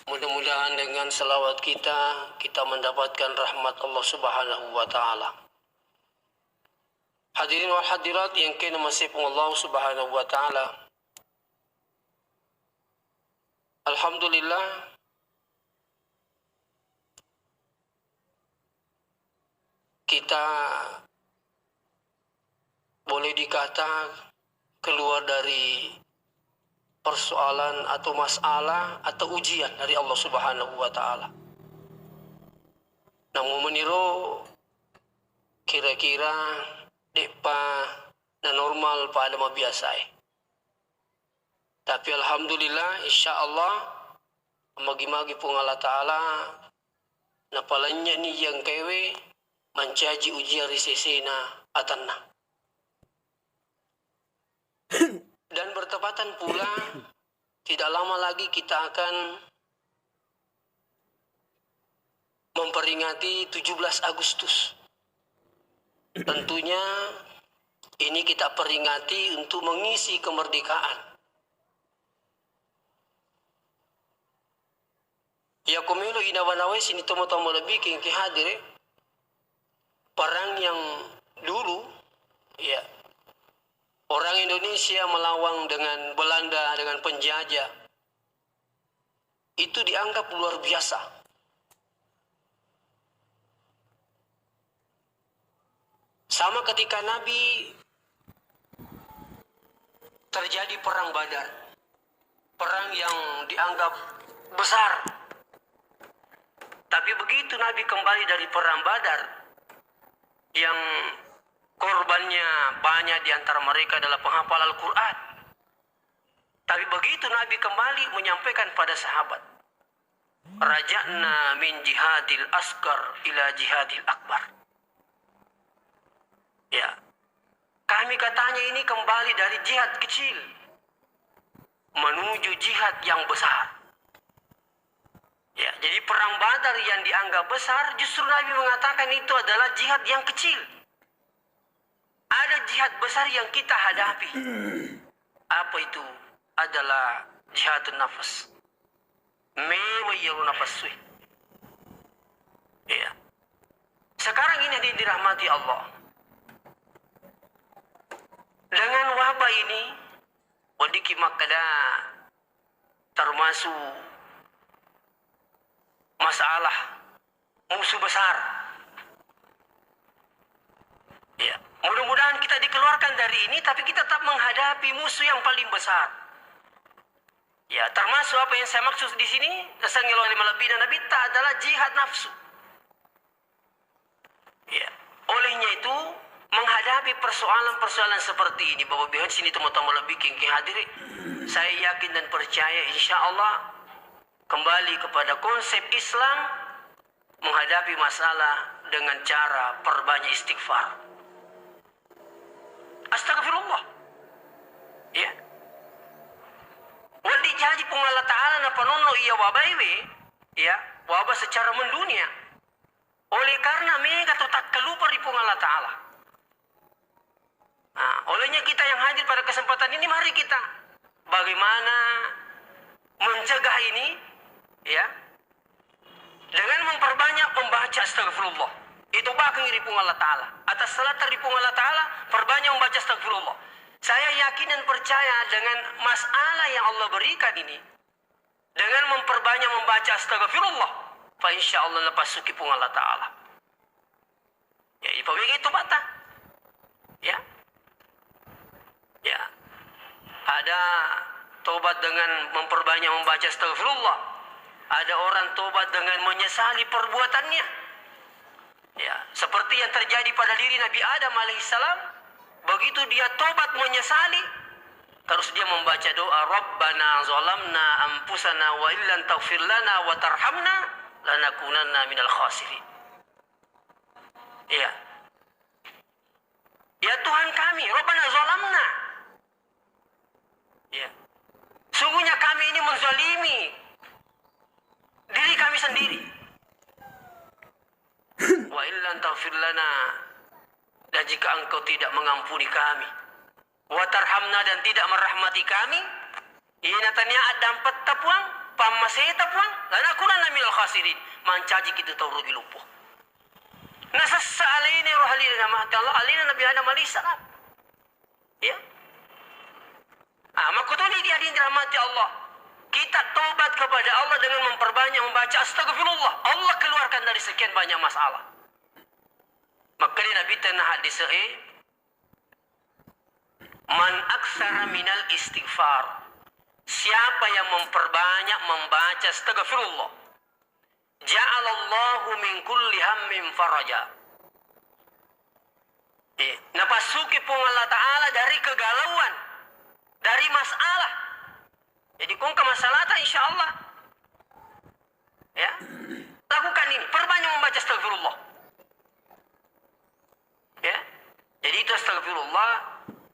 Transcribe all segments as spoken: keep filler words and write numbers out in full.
Mudah-mudahan dengan salawat kita, kita mendapatkan rahmat Allah Subhanahu wa Ta'ala. Hadirin wal hadirat yang kena masepung Allah Subhanahu wa Ta'ala. Alhamdulillah, kita boleh dikata keluar dari persoalan atau masalah atau ujian dari Allah Subhanahu wa Ta'ala. Namun meniro kira-kira de'pa na normal pada mabiasae. Tapi alhamdulillah, insya Allah, magi-magi Puang Allah Ta'ala napalennyeni yang kewe mancaji ujian ri sesena atanna. Dan bertepatan pula, tidak lama lagi kita akan memperingati tujuh belas Agustus. Tentunya ini kita peringati untuk mengisi kemerdekaan. Iya, ko melo inawa-nawai sini tomo-tomo lebih ki hadire, perang yang dulu, ya, orang Indonesia melawan dengan Belanda, dengan penjajah, itu dianggap luar biasa. Sama ketika Nabi terjadi perang Badar, perang yang dianggap besar. Tapi begitu Nabi kembali dari perang Badar, yang korbannya banyak di antara mereka adalah penghafal Al-Quran. Tapi begitu Nabi kembali menyampaikan pada sahabat, "Raja'na min jihadil asgar ila jihadil akbar." Ya. Kami katanya ini kembali dari jihad kecil menuju jihad yang besar. Ya, jadi perang Badar yang dianggap besar justru Nabi mengatakan itu adalah jihad yang kecil. Ada jihad besar yang kita hadapi. Apa itu? Adalah jihadun nafas. Mewa iyaro nafas. Iya. Sekarang ini hadirin dirahmati Allah. Dengan wabah ini, weddikki makkeda termasuk masalah musuh besar. Ya, mudah-mudahan kita dikeluarkan dari ini, tapi kita tetap menghadapi musuh yang paling besar. Ya, termasuk apa yang saya maksud di sini, sengelo lima lebih dan Nabi, tak adalah jihad nafsu. Ya, olehnya itu, menghadapi persoalan-persoalan seperti ini, Bapak Ibu sini teman-teman lebih kengki hadir, saya yakin dan percaya, insya Allah, kembali kepada konsep Islam, menghadapi masalah dengan cara perbanyak istighfar. Astagfirullah. Ya. Wedding jaji Puang Allah Ta'ala napanonno iya wabah iwe, ya, wabah secara mendunia. Oleh karena mega to takkalupa ri Puang Allah Ta'ala. Nah, olehnya kita yang hadir pada kesempatan ini, mari kita bagaimana mencegah ini, ya, dengan memperbanyak membaca astagfirullah. Itu bahkan ri Puang Allah Ta'ala. Atas selatan ri Puang Allah Ta'ala, perbanyak membaca astagfirullah. Saya yakin dan percaya dengan masalah yang Allah berikan ini, dengan memperbanyak membaca astagfirullah, fa insya Allah lepas suki Puang Allah Ta'ala. Ya, ipawege itu bata. Ya. Ya. Ada tobat dengan memperbanyak membaca astagfirullah. Ada orang tobat dengan menyesali perbuatannya. Ya, seperti yang terjadi pada diri Nabi Adam alaihissalam, begitu dia tobat menyesali, terus dia membaca doa, "Rabbana zalamna anfusana wa illam taghfir lana wa tarhamna lanakunanna minal khasirin." Iya. Ya Tuhan kami, Rabbana zalamna. Ya. Sungguhnya kami ini menzalimi diri kami sendiri. Wa illam taghfir lana, dan jika Engkau tidak mengampuni kami, wa tarhamna, dan tidak merahmati kami, ina tania addampetta Puang, pammas Seta, Puang, lanakunanna minal khasirin. Mancaji kitu tau rugi luppo. Nasessa alena ro halina mate Allah, alena Nabi Adam alaihissalam. Ya. Ah, makkutuni dia dirahmati Allah. Kita tobat kepada Allah dengan memperbanyak membaca astagfirullah. Allah keluarkan dari sekian banyak masalah. Makanya Nabi tena hadis, eh, "Man aktsara minal istighfar." Siapa yang memperbanyak membaca astagfirullah, "Ja'alallahu min kulli hammin faraja." Eh, napassuki Puang Allah Ta'ala dari kegalauan, dari masalah. Jadi, ko engka masalahta, insya Allah. Ya. Lakukan ini, perbanyak membaca astagfirullah. Ya. Jadi, itu astagfirullah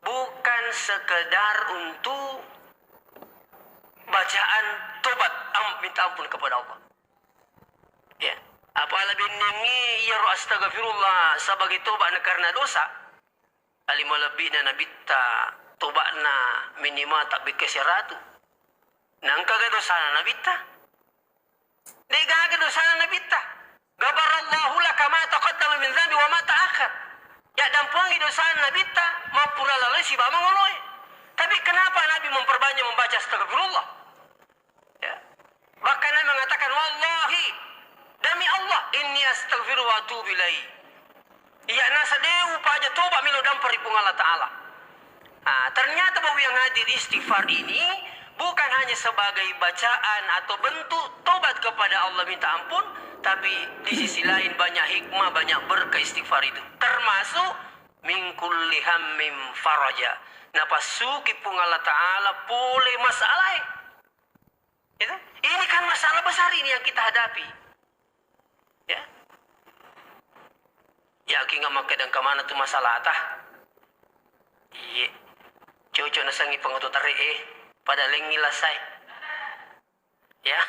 bukan sekedar untuk bacaan tobat, am-, minta ampun kepada Allah. Ya. Apabila bennengngi iyaro astagfirullah sebagai tobat na karena dosa, kali malebbi'na nabitta tobatna minimal tabbikka siratu. Nangkaga dosana nabitta? De'gaga dosana nabitta. Ghafarallahu laka ma taqaddama min dzanbi wa ma ta'akhkhar. Ya, dampuangi dosana nabitta, mappura laloi sibawa mangoloe. Tapi kenapa Nabi memperbanyak membaca astagfirullah? Ya. Bahkan Nabi mengatakan, "Wallahi, demi Allah, inni astaghfiru wa atubu ilaih." Iya nasa de upaja toba melo dampa ri Puang Allah Ta'ala. Ah, ternyata, Bapak yang hadir, istighfar ini bukan hanya sebagai bacaan atau bentuk tobat kepada Allah minta ampun, tapi di sisi lain banyak hikmah, banyak berkah istighfar itu. Termasuk min kulli hammin faraja. Napassuki Puang Allah Ta'ala pole masalah. Gitu? Ini kan masalah besar ini yang kita hadapi. Ya. Yakin nggak makkeda engka maneng tu masalahta? Iye. Cocok nasengngi pengoto tare, eh. Pada lengngi lasai. Ya.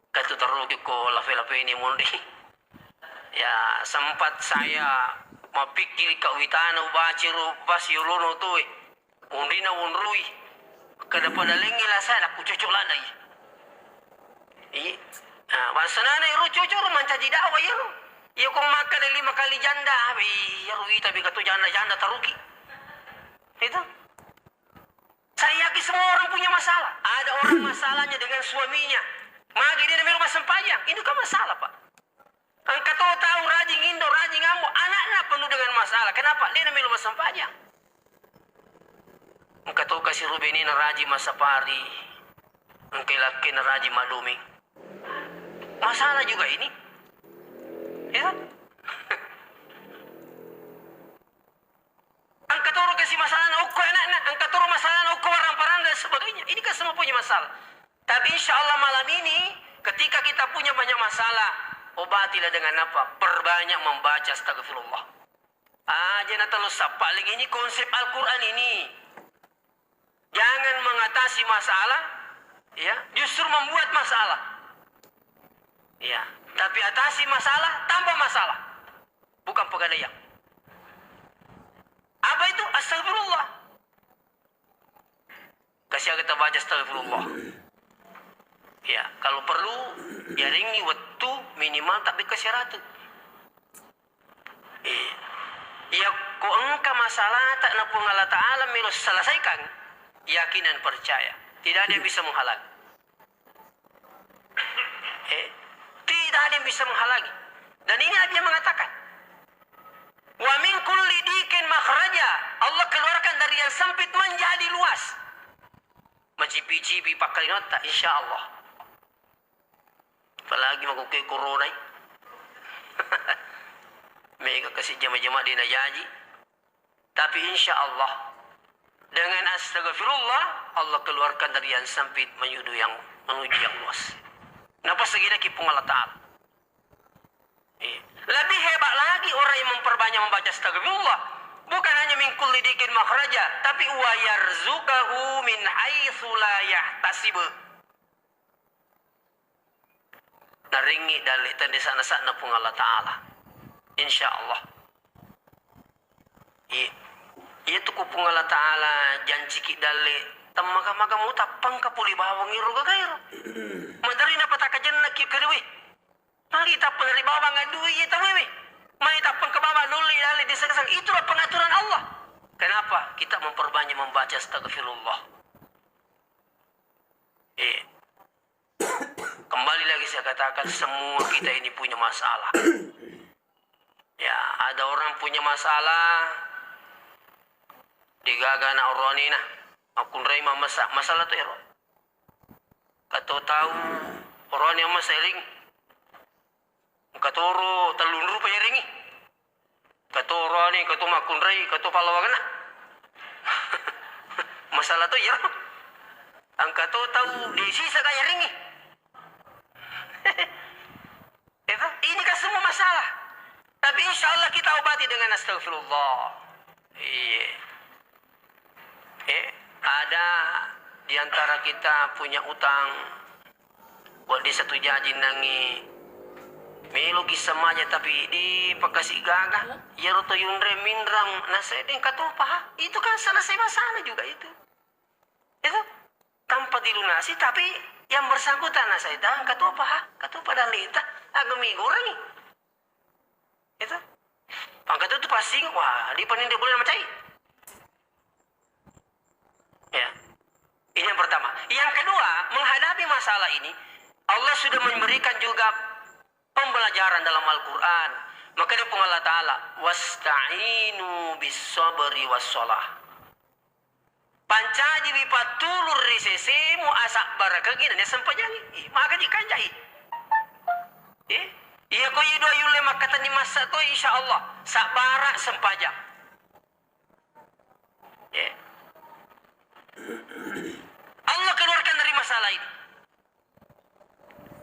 Katu terrugi ko lafe-lafe ini mundi. Ya, sempat saya mapikir ka witana ubaci ro bas yolono tu, eh. Unrina unrui. Kada pada lengngi lasai, nakku cocok ladai. Iya. Nah, bahasana ero cocok ro mancaji dakwah iyaro. Iya ko makkeda lima kali janda, iyaro ita bega tu janda-janda taruki. Itu. Saya yakin semua orang punya masalah. Ada orang masalahnya dengan suaminya. Magi dia melo massempajang. Ini kan masalah, Pak. Engka to tau rajing indo, rajing ambo, anakna penuh dengan masalah. Kenapa? Dia melo massempajang. Engka to kasi ro benena rajing massapari. Engka lakkena rajing maddomeng. Masalah juga ini. Ya. Engka toro kasi masalahna okko anakna, engka toro masalahna okko warang-parang dan sebagainya. Ini kan semua punya masalah. Tapi insya Allah malam ini, ketika kita punya banyak masalah, obatilah dengan apa? Perbanyak membaca astagfirullah. Aja na talo sappa lagi ini konsep Al-Quran ini. Jangan mengatasi masalah, ya, justru membuat masalah. Ya, tapi atasi masalah, tambah masalah. Bukan pegadaian. Apa itu? Astagfirullah. Kasih kita baca astagfirullah. Ya, kalau perlu, yaringi waktu minimal tapi ke seratus. Iya. Iya, ko engka masalahta na Puang Allah Ta'ala melo selesaikan, yakin dan percaya. Tidak ada yang bisa menghalangi. Eh, tidak ada yang bisa menghalangi. Dan ini Nabi yang mengatakan, "Wa min kulli dikin makhraja." Allah keluarkan dari yang sempit menjadi luas. Macipi-cipi pakkalinotta, insya Allah. Apalagi makuke corona. Mega kasi jama-jama dina jaji. Tapi insya Allah, dengan astagfirullah, Allah keluarkan dari yang sempit menuju yang, menuju yang luas. Napa segini ki Puang Allah Ta'ala? Iya. Lebih hebat lagi orang yang memperbanyak membaca astagfirullah. Bukan hanya min kulli dikin makhraja, tapi wa yarzuqahu min haitsu la yahtasib. Narengngi dalle tende sana-sana Puang Allah Ta'ala. Insya Allah. Iya. Iya tu ku Puang Allah Ta'ala janciki dalle temmaga-maga mutappang ka puli bawang iro gagairo. Maderina Dari bawah ngadui, iya tahu, weh. Mai tappang ke bawah, lolli, lali, diseng-seng. Itulah pengaturan Allah. Kenapa kita memperbanyak membaca astagfirullah? Eh, kembali lagi saya katakan, semua kita ini punya masalah. Ya, ada orang punya masalah, degaga anak oroanena, makkunrai mamasa, masalah tu ero. Kato tau oroane mamasa ring, engka toro tellung rupa yaringi. Kato oroane, kato makkunrai, kato pallawangenna. Masalah to iyaro. Engka to tau desi saka yaringi. Itu, ini kan semua masalah. Tapi insya Allah kita obati dengan astagfirullah. Iya. Eh, ada di antara kita punya utang, wedding satu jaji nangi meloki samaja tapi di pakasi gaga, iyaro to yunre minrang, nasaba deng katopa, ha? Itu kan selesai masalah juga itu. Itu tanpa dilunasi, tapi yang bersangkutan nasaba deng katopa, ha? Katopa dan lita, agami gorengi. Itu. Pangkat itu passing, wah, di paning dia boleh macai. Ya. Ini yang pertama. Yang kedua, menghadapi masalah ini, Allah sudah memberikan juga pembelajaran dalam Al-Quran. Makanya Puang Allah Ta'ala, "Wasta'inu bis sabri was salah." Pancajiwi pattulung ri sesemu, asabbarakengki nennia sempajangi. Ih, magaji kanjai. Eh, iya ko iya dua yulle makkatenni massa to, insya Allah sabbara sempajang. Eh. Allah keluarkan dari masalah ini.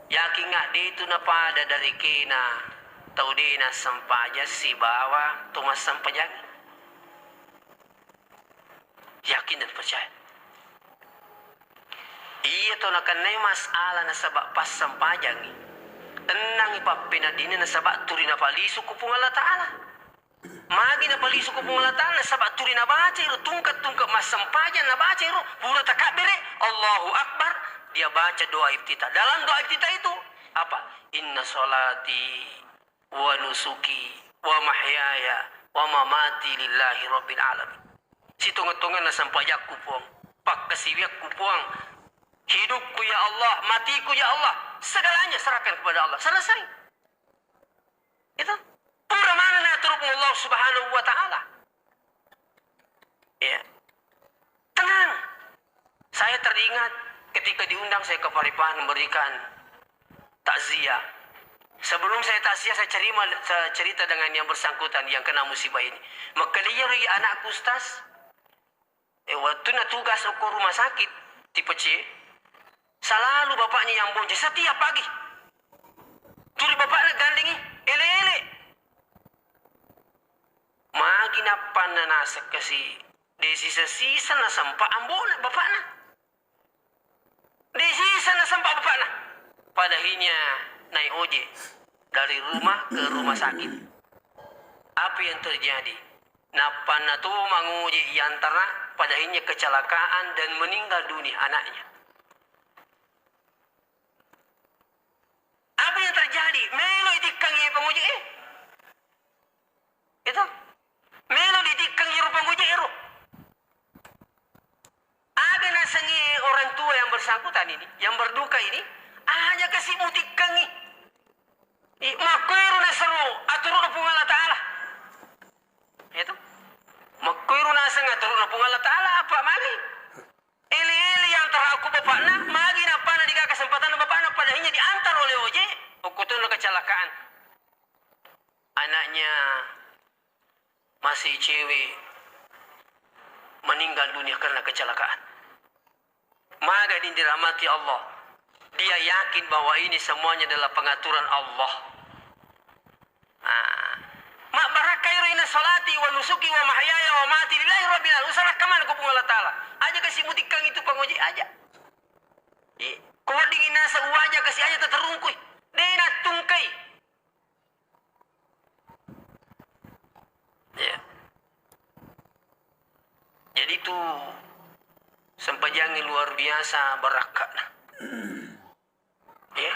Yakinga detu napada darekena tau de nassempajang sibawa to massempajang. Yakin dan percaya. Iya to nakennai masalah nasaba passempajangi. Tennangi pappeneddinna nasaba tuli napalisu ku Puang Allah Ta'ala. Magi napalisu ku Puang Allah Ta'ala, nasaba tuli nabaca iro tungke-tungke massempajang, nabaca iro pura takabbere, Allahu Akbar, dia baca doa iftitah. Dalam doa iftitah itu apa? Inna salati wa nusuki wa mahyaya wa mamati lillahi rabbil alamin. Sitonga-tonganna sempajakku, Puang, pakkasiwiakku, Puang, hidupku ya Allah, matiku ya Allah, segalanya serahkan kepada Allah. Selesai. Itu pura maneng naturung Allah Subhanahu wa Ta'ala. Ya. Tenang. Saya teringat ketika diundang saya ke Parepare memberikan takziah. Sebelum saya takziah, saya cerima-, saya cerita dengan yang bersangkutan yang kena musibah ini. Makkedai iyaro anakku, Ustaz, eh, wettunna tugas okko rumah sakit, tipe C, selalu bapaknya yang bonceng setiap pagi. Tuli bapakna gandengi, ele-ele. Magi nappanna naseng kasi, de sisa-sisa nasempa ambona bapakna. De sisa nasempa bapakna. Pada akhirnya naik ojek dari rumah ke rumah sakit. Apa yang terjadi? Nappanna to mangojek yantara, pada akhirnya kecelakaan dan meninggal dunia anaknya. Apa yang terjadi? Melo itikkengi pangojek e. Itu. Melo ditikkengi ro pangojek ero. Aga nasengi orang tua yang bersangkutan ini, yang berduka ini, aja kasi mutikkengi. I, makkuero nasero aturu'na Puang Allah Ta'ala. Itu. Makkuero naseng aturu'na Puang Allah Ta'ala, apa magi? Ele-ele yang terhadap bapakna, magi napana diga kesempatan bapakna, pada akhirnya diantar oleh ojek, okkotono kecelakaan. Anaknya masih cewek meninggal dunia karena kecelakaan. Maga ini dirahmati Allah. Dia yakin bahwa ini semuanya adalah pengaturan Allah. Ah. Mabbarakka iro inna salati wa nusuki wa mahyaya wa mati lillahi rabbil alamin. Usarakka maneng ku Puang Allah Ta'ala. Aja kasi mutikkengi tu pangojek aja. Iya. Ko wedding inna sa uwaja kasi aja taterungkui. De nattungkai. Iya. Jadi itu sempajangi luar biasa barakkana. Iya.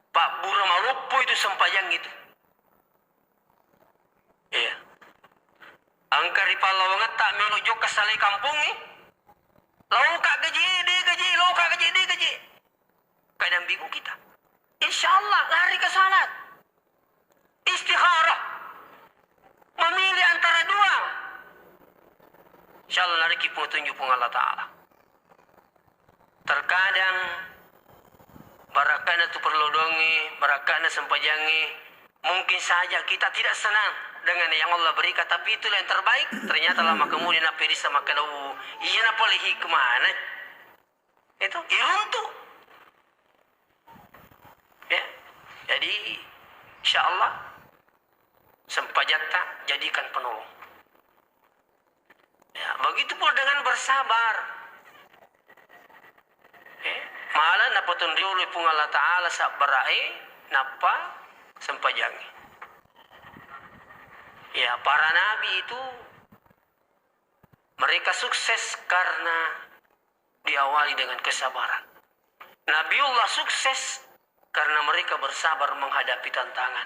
Pabbura maloppo itu sempajang itu. Iya. Engka ri pallawangetta melo jokka salai kampongnge. Loka gaji, de gaji, loka gaji, de gaji. Kadang bingung kita. Insya Allah lari ke salat. Istikharah. Memilih antara dua. Insya Allah lari ki petunjuk Puang Allah Ta'ala. Terkadang barakkana tu perlodongnge, barakkana sempajangnge, mungkin saja kita tidak senang dengan yang Allah berikan, tapi itulah yang terbaik. Ternyata lama kemudian apa bisa makan, oh, iya na pole hikmahna. Itu iruntu. Ya. Jadi, insya Allah sempajatta jadikan penolong. Ya, begitu pula dengan bersabar. Eh, malah napatunriolo Puang Allah Ta'ala sabbarae, nappa sempajangi. Ya, para nabi itu mereka sukses karena diawali dengan kesabaran. Nabiullah sukses karena mereka bersabar menghadapi tantangan.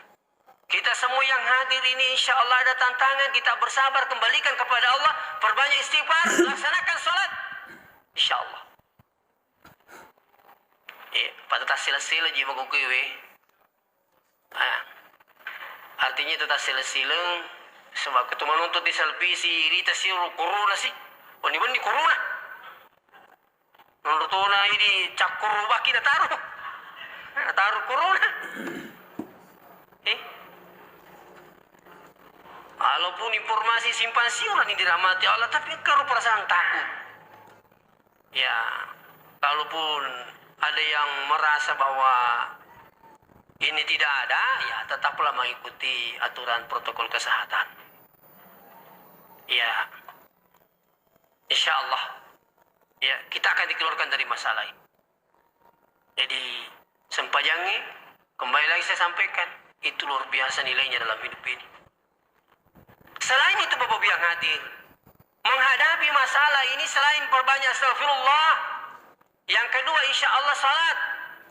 Kita semua yang hadir ini, insya Allah ada tantangan, kita bersabar, kembalikan kepada Allah, perbanyak istighfar, laksanakan sholat. Insya Allah. Eh, pada tassila-sila ji magogoe. Ah, artinya itu tassila-sila, sebab ketu manuntut di televisi, rita si corona si, wenni-wenni corona. Menurut tona ini cakkuru baki nataru. Nataru corona. Eh. Walaupun informasi simpang siur ini dirahmati Allah, tapi engka ro perasaan takut. Ya, kalaupun ada yang merasa bahwa ini tidak ada, ya tetaplah mengikuti aturan protokol kesehatan. Ya. Insya Allah, ya, kita akan dikeluarkan dari masalah ini. Jadi, sempajangi, kembali lagi saya sampaikan, itu luar biasa nilainya dalam hidup ini. Selain itu, Bapak Ibu yang hadir, menghadapi masalah ini selain perbanyak astagfirullah, yang kedua, insya Allah, salat.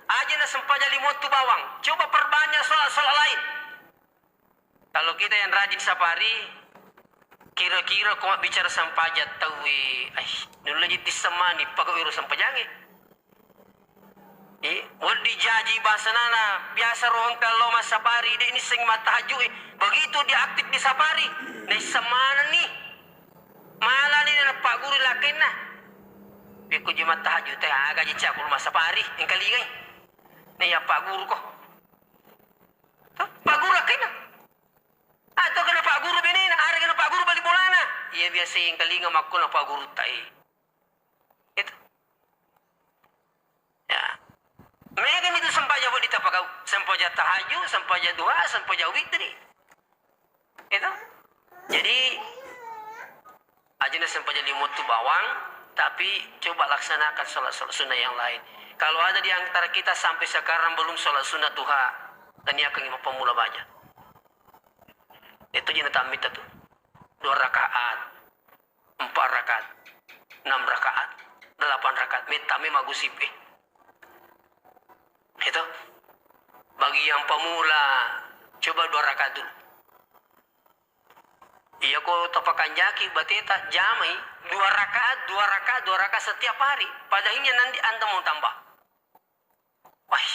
Aja na sempajang lima waktu bawang. Coba perbanyak salat-salat lain. Kalau kita yang rajin safari, kira-kira ko mabbicara sempajang tauwe, ai, nulle ji tissemani pagau iro sempajange. Eh, wedding jaji bahasanana, biasa ro engka lo massafari, de nisseng mattahajju'e. Begitu dia aktif di safari, naisseng manenni. Malani napagguru lakkenna. Pekko je mattahajju te, aga je cakku massafari, engkalingai. Naiya pagguruko. Hah? Pagguru lakkenna. Atau kena pagguru benena, arega napagguru bali bolana. Iya biasa engkalinga makko napagguru tai. Itu. Ya. Mega itu sempajang wedding tapagau. Sempajang tahajud, sempajang duha, sempajang witri. Itu. Jadi, aja na sempajang lima waktu bawang, tapi coba laksanakan sholat-sholat sunnah yang lain. Kalau ada di antara kita sampai sekarang belum sholat sunnah duha, taniakangi mappamula baja. Itu je na tammitta tu. Dua rakaat, empat rakaat, enam rakaat, delapan rakaat. Metta memang gosip, eh. Itu. Bagi yang pemula, coba dua rakaat dulu. Iya ko tapakanjaki bateta, jamai dua rakaat, dua rakaat, dua rakaat setiap hari. Padahal nanti anda mau tambah. Wah,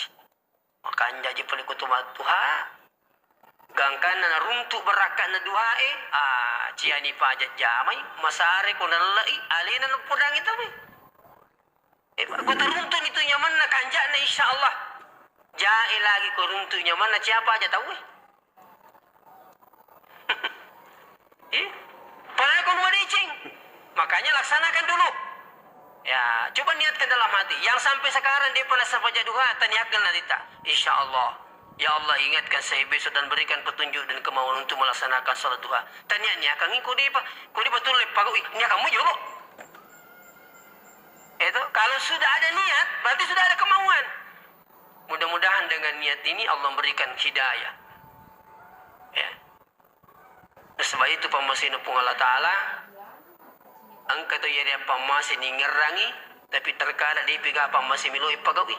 makanja ji pole ko tu mattuha. Gangkanna naruntu barakka na duhae, ah, ciani paja jamai, masare ko nallei, alena napodangi tauwe. Eh, ko taruntu itu nyamanna kanjana, insya Allah. Jae lagi ko runtu nyamanna, siapa aja tauwe. Eh, padahal ko dua deceng. Makanya laksanakan dulu. Ya, coba niatkan dalam hati. Yang sampai sekarang dia pernah sempajang duha, taniakan nanti tak. Insya Allah. Ya Allah, ingatkan saya besok dan berikan petunjuk dan kemauan untuk melaksanakan salat duha. Taniakan iko depa, ko depa tulle pagau, ih, niakanmu jolo. Itu, kalau sudah ada niat, berarti sudah ada kemauan. Mudah-mudahan dengan niat ini Allah memberikan hidayah. Ya. Nasaba itu pammasena Puang Allah Ta'ala, engka to iya riappammase ningerrangi, tapi terkadang depi ga pammase miloi pagaui.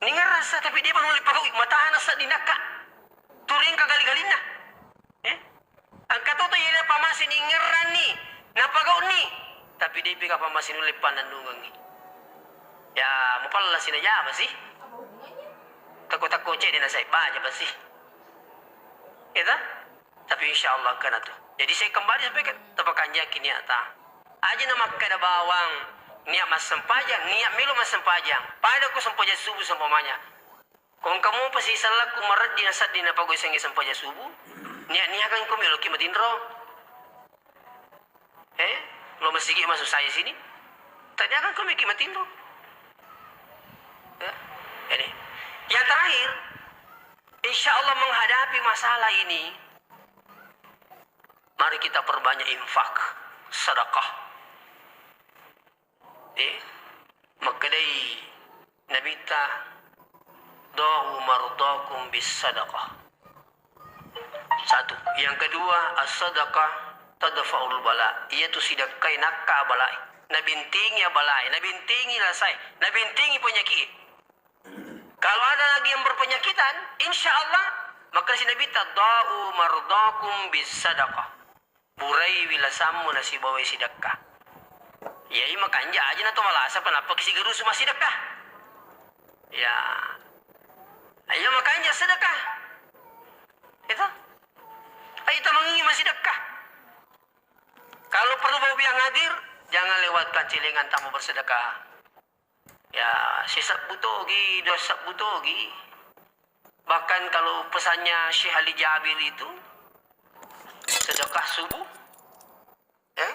Ingerrasa, tapi de pa nulle pagau'i, matana sedding nakka. Turingka gali-galinna. Eh? Engka toto iya napamasini ingerranni, napagau'ni. Tapi de pa pamasini nulle pannennungengngi. Ya, mupallasi najama sih. Takko-takko cedde nasai baja pasti. Iya ta? Tapi insya Allah engkana tu. Jadi saya kembali sampaikan, tapakanjaki niatta. Aja na makkeda bawang niat massempajang, niat melo massempajang. Pada ko sempajang subuh seumpamanya. Ko engka mopa sisellaku mareddi na sedding napagau'i sengnge sempajang subuh, niat-niakan ko meloki matinro. Eh, lo masigi masuk saya sini. Tadi akan ko meki matinro. Ya, ini. Yang terakhir, insya Allah menghadapi masalah ini, mari kita perbanyak infak, sedekah. Eh, makkedai Nabitta, "Da'u mardakum bis sadaqah." Satu. Yang kedua, as-sadaqah tadfa'ul bala. Iyatu sidekkai nakka balae. Nabintingi balae, nabintingi lasai, nabintingi penyakit. Kalau ada lagi yang berpenyakitan, insya Allah, maka si Nabitta, "Da'u mardakum bis sadaqah." Puraiwi lasammu nasibawai sidekka. Iyai makanja aja na to malasa pa nappa kisigarusu massidekka. Ya. Ayo makanja sedekah. Itu. Ayo tamangi massidekka. Kalau perlu bawa yang hadir, jangan lewatkan celengan tamu bersedekah. Ya, sisebbu togi, dua sebbu togi. Bahkan kalau pesannya Syekh Ali Jabir itu, sedekah subuh, eh?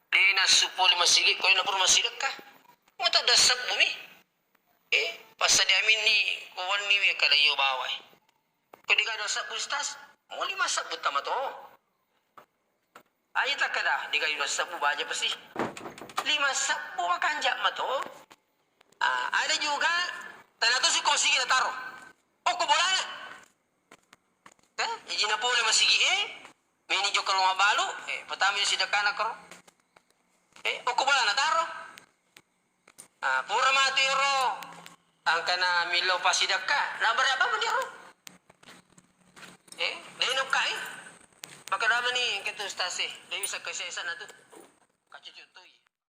Dena supo lima sigi, ko dena pura massidekka. Mata dua sebbu mi. Eh, pas dia minni, ko wanni wi kada iyo bawai. Ko dega dua sebbu, Ustaz? Mau lima sebbu tama to. Aja takkeda, dega dua sebbu baja pasti. Lima sebbu makanja mato. Ah, ada juga, tana tu si kosi kita taro. Oh, ko bolana. Eh, ijina pole masigi, eh. Meni jokka lo mabalu, eh, patami sidekana karo. Eh, oh, ko bolana taro. Ah, pura matu ero angkana millau passidekka, na berapa meni ero? Eh, deno kai. Maka dama ni engke tu Ustaz e, de bisa kesesa na tu. Kacucu